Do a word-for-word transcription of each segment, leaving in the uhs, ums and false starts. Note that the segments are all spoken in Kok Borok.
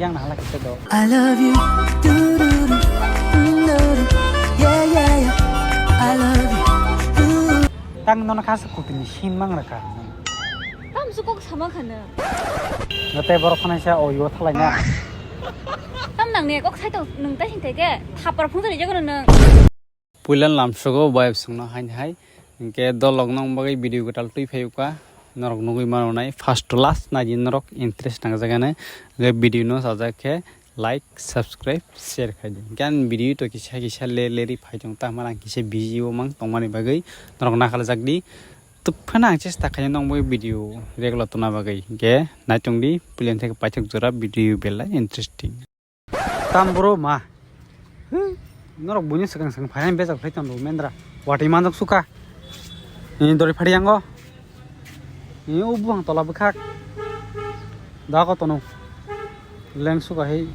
Yang na hala kisa do. I love you. Doo-doo-doo. Mm-doo-doo. Yeah, yeah, yeah. I love you. Ooh. Tang nono khasa kutini sin mang rakha. Tam su kok sama khana. Nate borok khana sa o yo thalai na. Tam nang ne kok sai to nung ta sin te ke thapar phung tari jago nung. Puilan lamsogo bayap songno haini hai. Hinkhe dolok nong bagwi video kwtal twi phai ukha. Norok nugwi mano nai first to last naidi norok interest nangjakgani. Hinkhe video no sajak khe like, subscribe, share khai di. Hinkhe ani video to kisa kisa le leri phai tong ta hwnba ang kisa busy o mang tongmani bagwi norok nakhalajakdi. Tubphano ang chesta khainai nong bagwi video regular tongna bagwi. Hinkhe naitongdi puilan theke paithak jora video belai interesting. Tam bro ma. Norok buini swkang swkang phainai bejak phai tongo mendra. Watwi manjak suka. Ini dori phari yango. Ini ubu ang tola bwkhak. Da ko tono. Leng suka hei.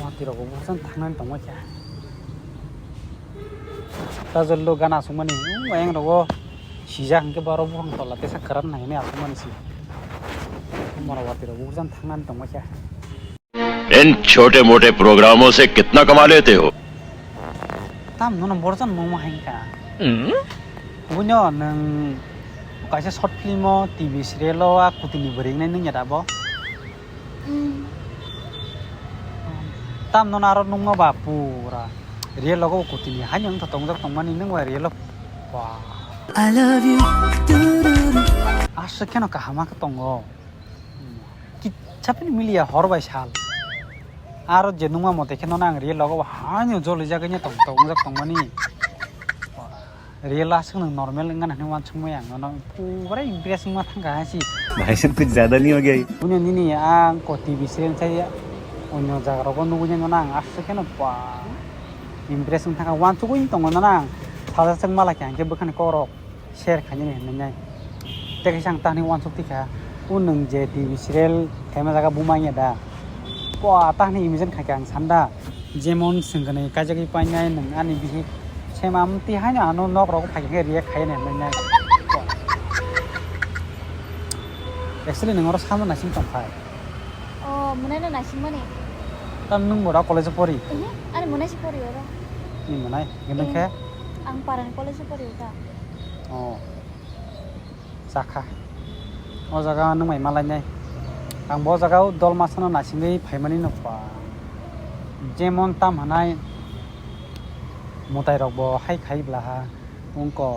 Watwi rok bo bwsang thangnani tongma khe. Tajol lo gana aswkmani, o ayang rogo sijak hinkhe borok buphang tola tesa kwran nainai aswkmani se. Mora watwi rok buphang thangnani tongma khe. इन छोटे मोटे प्रोग्रामों से कितना कमा लेते हो? Tam nono borjan mungma hinkha. Buino nwng kaisa short film o T V serial o a kutini bwrwi wngnai nwng ya da bo? Mm. Tam nono aro nungma ba pura. Real logo bo kutini haino wngtha tongjak tongmani nwng bai real o. Wah. I love you. Doo-doo-doo. Aswk kheno kaham khe tongo. Kitsa phano miliya hor bai sal. Aro je nungma mote kheno ang real logo bo haino jolijak wngya tong tongjak tongmani. Real aswk nwng normal wngkha hinwi uansukmaya ang nono pura impress wngma thangkha hai se. भाई साहब कुछ ज्यादा नहीं हो गया ये? Buino nini ang ko T V serial sai onyo jaga rogo nugui nono ang aswk kheno ba impress wng thangkha uansugui tongo nono ang sajak mala khe ang khe bwkhani kok rok share khainani hinwi nai tei kaisa ang tamni uansuk tikha o nwng je T V serial khaima jaga buma wngya da. Pua tahni imagine khaikhe ang sanda. Jemon swngkhanwi kaijagwi painai nwng ani bihik sema amtwi haino ano nok rogo phaikhe react khainai hinwi nai. Actually nwng oro salma naising tongphai. O, mwnai no naisingmani. Tam nwng bo da college o pori? Ehe, ani mwnai se pori oro. Ni mwnai, gwnang khe? Ang parani college o pori ota. O. Chakha. O jaga nwng bai malainai. Ang bo jaga o dol masano naisingwi phaimani nokha. Jemon tam hanai mwtai rok bo hai khai blaha wngkha.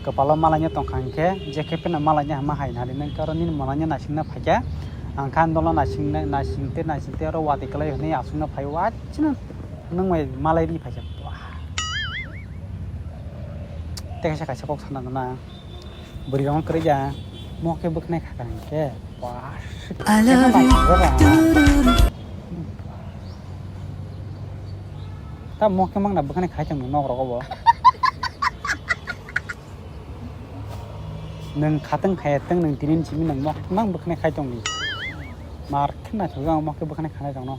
Kwpalo malaina tongkha hinkhe je khe phano malaina hama hai nari nang khe oro nini malaina naisingna phaikha. Ang khan dolo naisingna naisingte naisingte oro watwi kwlai hwnwi aswkno phai o achino nwng bai malai ri phaikha. Tei kaisa kaisa kok sana nana. Bwrwi rok kwrwi ya. Mo khe bwkhnai kha kha hinkhe. Wah. I love you. Ta mo khe mangna bwkhnai khai tong nok rogo bo. Nwng khatwng khai tong nwng tinin simi nwng mo mang bwkhnai khai tong ni. Mar khna thujang mo khe bwkhnai khanai tong no.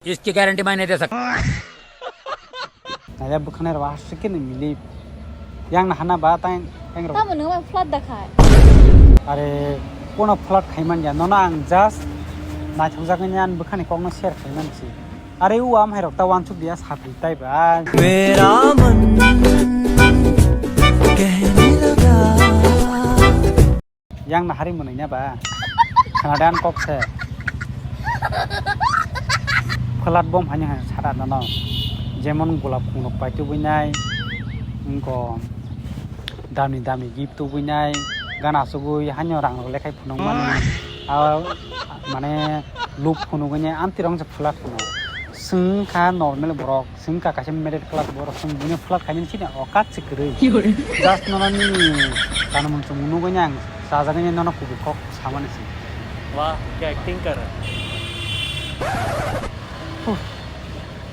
इसकी गारंटी मैं नहीं दे सकता। Naya bwkhanai rw aswk khe nw mili. Yang na hana ba tang tang rw. Tamo nw ma flat da khai. Are kono flat khai man ya. Nono ang just naithok jak ni an bwkhani kok no share khai man si. Are u am hai rok ta wansuk dia sapri tai ba. मेरा मन कहने लगा। Yang na hari mwnwi na ba? Khana dan kok se. Phalat bom hani hani sara nono. Jemon golap khungrok pai tubui nai. Wngko dami dami gift tubui nai. Gana sugui hanyo rang rok lekhai phunuk mani. Ah, mane look phunuk ni anti rong se phalat phunuk. Swng kha normal borok. Swngkha kaisa middle class borok, chwng buino flat khainani sini okat se kwrwi. Just nono nini kanmung chumung nugui ang chajagwi nono kubui kok samani se. वाह, क्या एक्टिंग कर रहा है। Huh.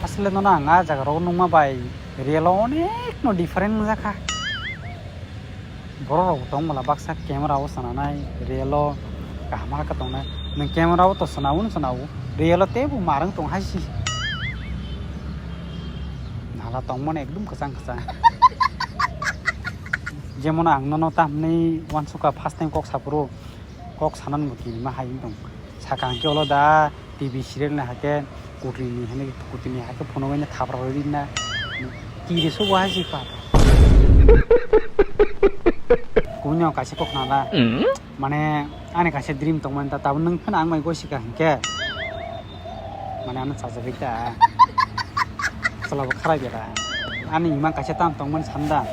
Asle nono ang ah jaga rogo nukma bai real o onek no different wngjakha. Borok rok tong mala baksa camera o sananai, real o kaham khe tongnai. Nwng camera o to sanawo no sanawo, real o teibo marwng tong hai si. Nala tongmani ekdum kwchang kwchang. Jemon ang nono tamni uansukha first time kok saphuru, kok sanani bo kinima hai wng tong. Sakha hwnkhe ulo da T V serial ni hakhe kutini hinwi kutini hakhe phunugwi thapra rwi rina kiri sugo hai si kha. Kunu kaisa kok nana. Mane ani kaisa dream tongmani ta tabuk nwng phano ang bai gosi kha hwnkhe. Mane ano chajagwi ta. Chwla bo kharai bera. Ani imang kaisa tam tongmani sanda.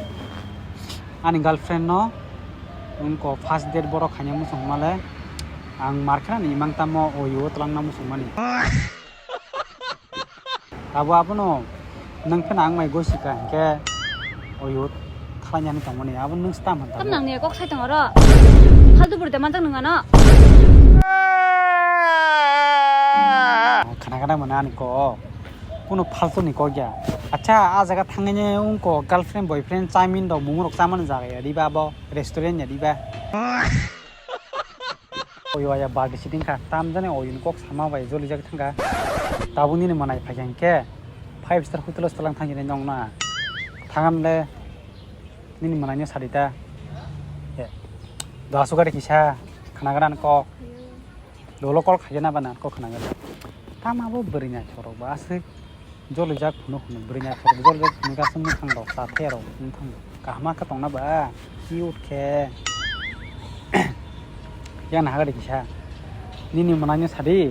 Ani girlfriend no wngko first date borok khaina muchung male. Ang markhe ani imang tamo oyo twlangna muchung mani. Abo abono nwng phano ang bai gosi kha hwnkhe oyo thalai nani tongmani abo nwng stam hwn Tam tamo. Nang ni kok sai tong oro. Faltu bwrwi da manjak nung ano. Khana khana mane ani kok. Kuno faltu ni kok ya. Acha, a jaga thangwi ne wngko girlfriend, boyfriend, chaimin rok, mumung rok chamani jaga ya diba abo restaurant ya diba. Oyo aya bagi siding kha. Tam jani oyo ni kok sama bai jolijak thangkha. Tabuk nini mwnai phaikha hwnkhe five star hotel o swlang thangwi nai nong na. Thangan le nini mwnai no sadi ta. Ye. Do asugari kisa khana gran kok. Dolo kol khaina bana kok khana gran. Tama bo bwrwi naithok rok ba aswk. Jolijak phunuk hwnwi bwrwi naithok jolijak phunuk aswk mwkhang rok cha the rok wng thang kaham khe tongna ba cute khe. Yang naha gari kisa nini mwnai no sadi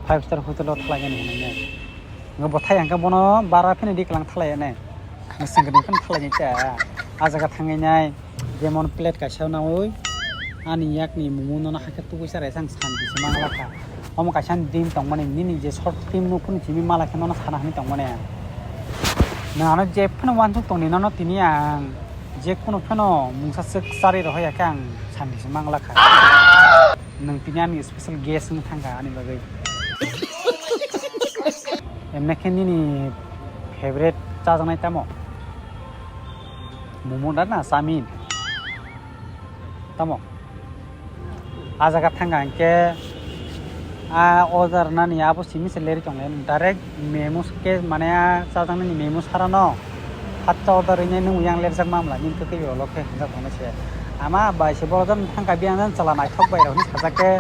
five star hotel o thalai nani hwnwi nai. Ngo bwthai hwnkhe bono bara phini di kwlang thalai nai. Ngo swngkhe phini thalai nai cha a jaga thangwi nai. Jemon plate kaisa nawi ani yakni mumung nono hakhe tubui sa raisa ang santi se mangla kha. Omo kaisa ani dream tongmani nini je short film no phunu simi mala khe nono sana hwnwi tongmani. Nang ano je phano wansuk tongdi nono tini ang je kuno phano mungsa swk charwi rohor ya khe ang santi se mangla kha. Nang tini ani special guest wng thangkha ani bagwi. Emne khe nini favorite chajaknai tamo? Momo da na chowmin? Tamo? A jaga thangkha hwnkhe a order nani abo simi se leri tongle direct memo khe mane a chajaknani memo sarano. Hatta order rinai nung yang lerjak mamla nini kwtwi olo khe hwnjak tongnai se. Ama bai se boro jan thangkha biyang jan chwla naithok bai rok hinwi sajak khe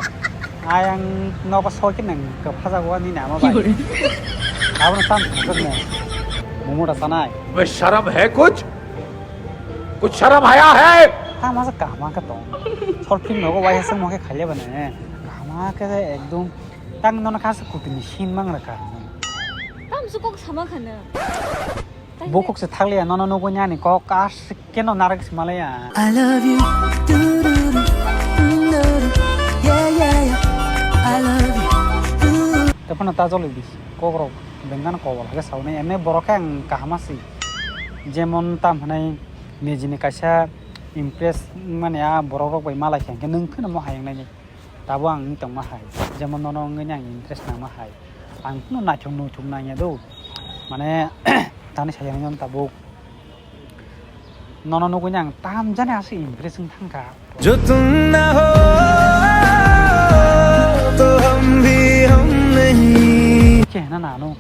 ayang nogo soi khe nang kwphajago nini ama bai. Abono tam thangjakno. Momo da chanai. अबे शर्म है कुछ? कुछ शर्म हया है? Tamo se kaham khe tong. Short film nogo waisa sengmo khe khaile bane. Kaham khe ekdom tang nono kha se kutini scene mang rakha. Tam se kok sama khana. Bo kok se thakliya nono nugwi ani kok kas keno narak se malaya. I love you. Tururu, tururu, yeah, yeah, yeah. I love you. Tururu. Tephano ta joloi di kok rok bengkano kobol hake saunai emne borok khe ang kaham asi. Jemon tam hwnai nijini kaisa impress mani a borok rok bai malai khe nwng phano mo hayang nai. Tabuk ang wng tongma hai, jemon nono wngwi ang impress nangma hai, ang phano naithok nuithok nangya do, mane tani saya nini tabuk nono nugwi ang tam jani aswk impress wng thangkha. जो तुम ना हो तो हम भी हम नहीं। Khe hwnna nano.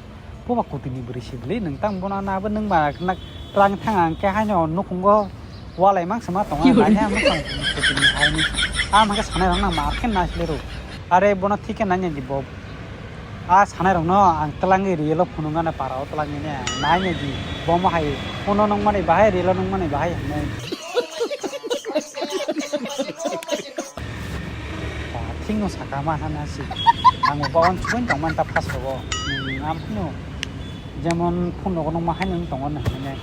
Boba kutini bwrwi sibili nwng tang bono na bo nwng ba nak twlang thang ang khe haino nukhungo walai mang sima tongo. Nai ha mwkhang kutini haini. Am hake sanai rok nang ma khe nai sile ro. Are bono thik khe nai di bo. A sanai rok no ang twlangwi riyelo phunuknani para o twlangwi ne nai di. Bomo hai phone o nung mani bahai riyelo nung mani bahai hinwi. Thikno saka ma hana si. Ang bo on chuin tong man ta phas rogo. Am phano jemon phone rogo nung ma haino tong on hane.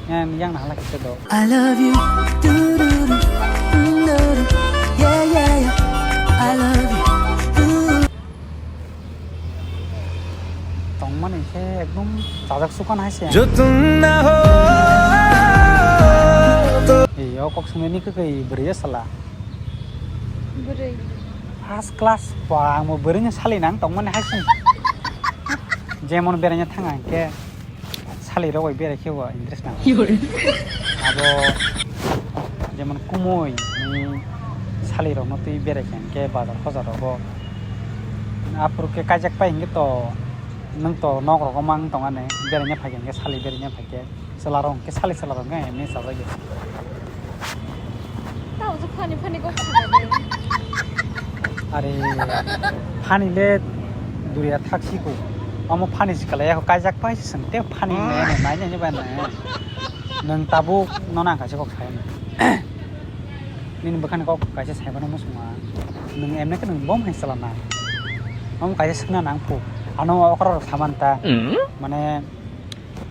Yang yang na hala kisa do. I love you. Tururu, tururu. Yeah, yeah, yeah. I love you. Tururu. Tongmani khe ekdom chajak sukha hai se. जो तुम ना हो तो Ei, o kok swngnani kwkwi bwrwi ya sala. Bwrwi. First class pa ang bo bwrwi ni sali nang tongmani hai se. Jemon beraina thang ang khe sali rok bai berai khe bo interest nang. Abo jemon kumui ni sali rok no twi berai khe ang khe bazar hozar rogo. Aphuru khe kaijak pai hwnkhe to Nwng to nok rogo mang tong ani, beraina phai khe sali beraina phai khe, chwla rok khe sali chwla rok khe emni chajak ya. Tao je funny funny kok sabai de. Are, funny le duriya thak siko. Omo funny si kalai ako kaijak pai si seng te funny ne ne nai ne ba ne. Nwng tabuk no nang kaisa kok sai. Nini bwkhani kok kaisa sai mano muchunga. Nwng emne khe nwng bom hai chala na. Omo kaisa swngna nang phu. Ano okra rok saman ta. Mane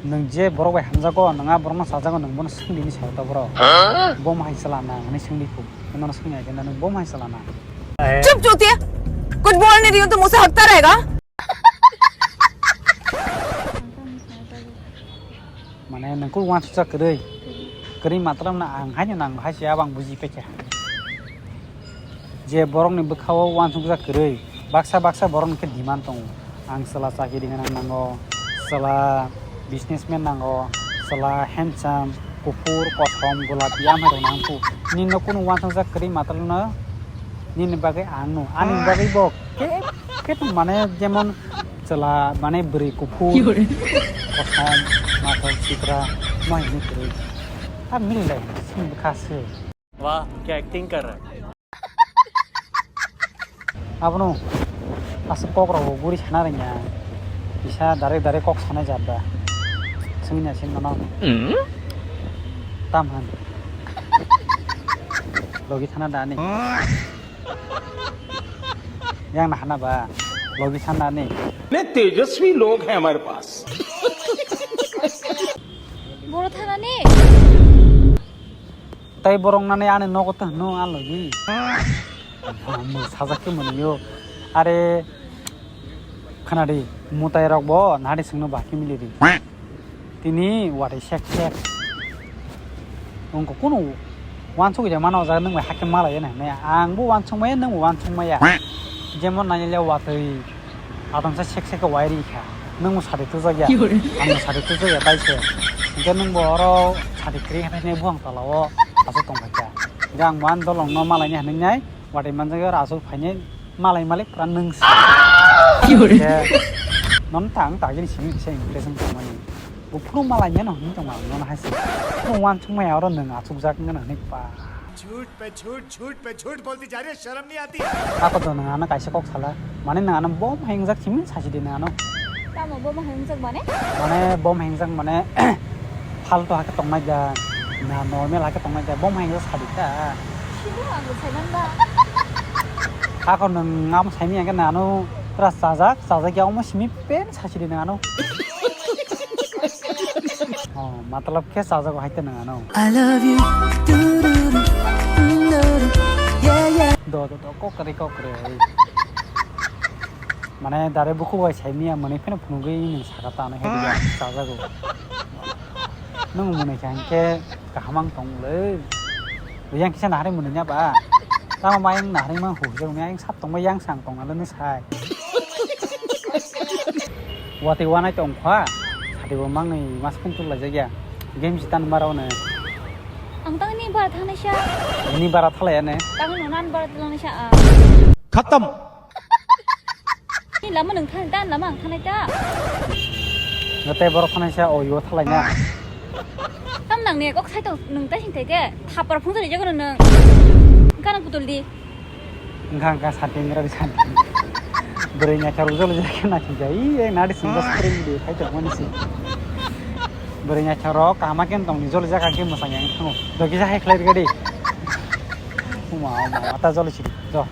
nwng je borok bai hamjago, nwng a borokno chajago, nwng bono swngdi ni sao ta borok. Bom hai chala na hwnwi swngdi phu. Nwng bono swngya khe nwng bom hai chala na. चुप चूतिया, कुछ बोल नहीं रही हूँ तो मुंह से हकता रहेगा। Mane nwng khe uansukjak kwrwi. Kwrwi matwrwng no ang haino nang hai se abang buji pekha. Je borokni bwkhao uansukjak kwrwi, baksa baksa borokni khe demand tongo. Ang chwla chakiri gwnang nango, chwla businessman nango, chwla handsome, kuphur, kosom, golapi, amhairok nangkhu. Nini no kunu uansukjak kwrwi matwrwng no nini bagwi ang no. Ani bagwi bo khe, khe mane jemon chwla mane bwrwi kuphur, kosom, mathok, sikra, ma hini kwrwi. Ta mili lai, sini bwkha se. वाह, क्या एक्टिंग कर रहा है। Abono aswk kok rok bo guri sana rwngya. Kisa direct direct kok sanai jat da. Swngya sin mano. Tam han. Logi thana da ni. Yang na hana ba. Logi thana ni. इतने तेजस्वी लोग हैं हमारे पास। Boro thana ni. Tai borok nani ani nogo tong no a logi. Mo sajak khe mwnwi o. Are khana di, mutai rok bo nadi swngno ba khe mili di. Tini watwi sek sek. Wngkha kunu uansuk ya mano jaga nwng bai hakhe malai ya nai. Ang bo uansuk maya, nwng bo uansuk maya. Jemon nai le watwi. Atangsa sek sek wai ri kha. Nwng bo sadi tujak ya. Ki hore? Ang bo sadi tujak ya tai se. Hingke nwng bo oro sadi kri hai ne buang tola o aswk tong kha. Hingke ang bo ani dolong no malai ni hinwi nai. Watwi manjak ya aswk phai nai malai malik pura nwng se. Ki hore? Hingke non ta ang ta gini simi kisa impression tong mani. Bo phuru malai ya no hwn tong ma non hai se. Nwng uansuk maya oro nwng aswk jak wngkha na hinwi pa. झूठ पे झूठ, झूठ पे झूठ बोलती जा रही है, शर्म नहीं आती? Ako to nwng ano kaisa kok sala. Mane nwng ano bom hai wngjak simi sasi di nwng ano. Tamo bom hai wngjak mane? Mane bom hai wngjak mane falto hakhe tongnai da. Na normal hakhe tongnai da. Bom hai wngjak sadi ta. Sibo ang sai man ba. Ako nwng amo sai mi hingke nwng ano pura chajak, chajak ya omo simi pen sasi di nwng ano. Oh, matlab khe chajago hai te nwng ano. I love you. Tururu, tururu, yeah, yeah. Do, do, do, kokre, kokre. Mane dare buku bai sai miya mane pheno phunugwi nwng saka ta ano head ya chajago. Nwng mwnwi kha hingke kaham ang tong le. Yang kisa nahari mwnwi nya ba. Tamo mayang nahari mang hu jong yang sap tong ba yang sang tong ale nwng sai. Watwi wanai tong kha, sadi bo mangnwi mas pun tul laijak ya. Game jitan maro ne. Ang tang ni bara thangnai sa. Ni bara thalai ya ne. Tang no nan bara thalai sa. Khatam. Ni lama nung than dan lama ang thanai ta. Ngatai borok thanai sa o yo thalai na. Tam nang ne kok sai tong nung tai sing tai ke. Thapar phung jari jago nung. Kana putul di. Wngkha wngkha santi wngkha santi. Bwrwi naithok rok jolo jai khe naising jai. Ih, ei nadi sungja spring de khai tongmani se. Bwrwi naithok rok kaham khe tongni jolo jai khe mwsang yang thango. Dogi jahai khlai rwgadi. Uma uma mata jolo sidi. Jo.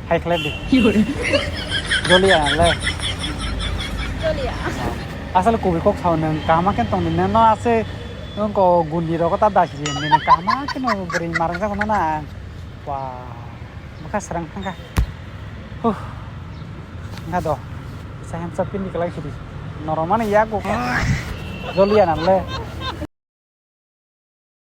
Hai khlai di. Joli ya le. Joli ya. Asal kubi kok sao nang kaham khe tongni nang no ase nang ko gundi rok ta dasi nang kaham khe no bwrwi marang jago na. Wah. Bwkha srang thangkha. Huh. Wngkha do. Kisa hemsa pindi kwlai sidi. Norok mani yago. Joliya nang le.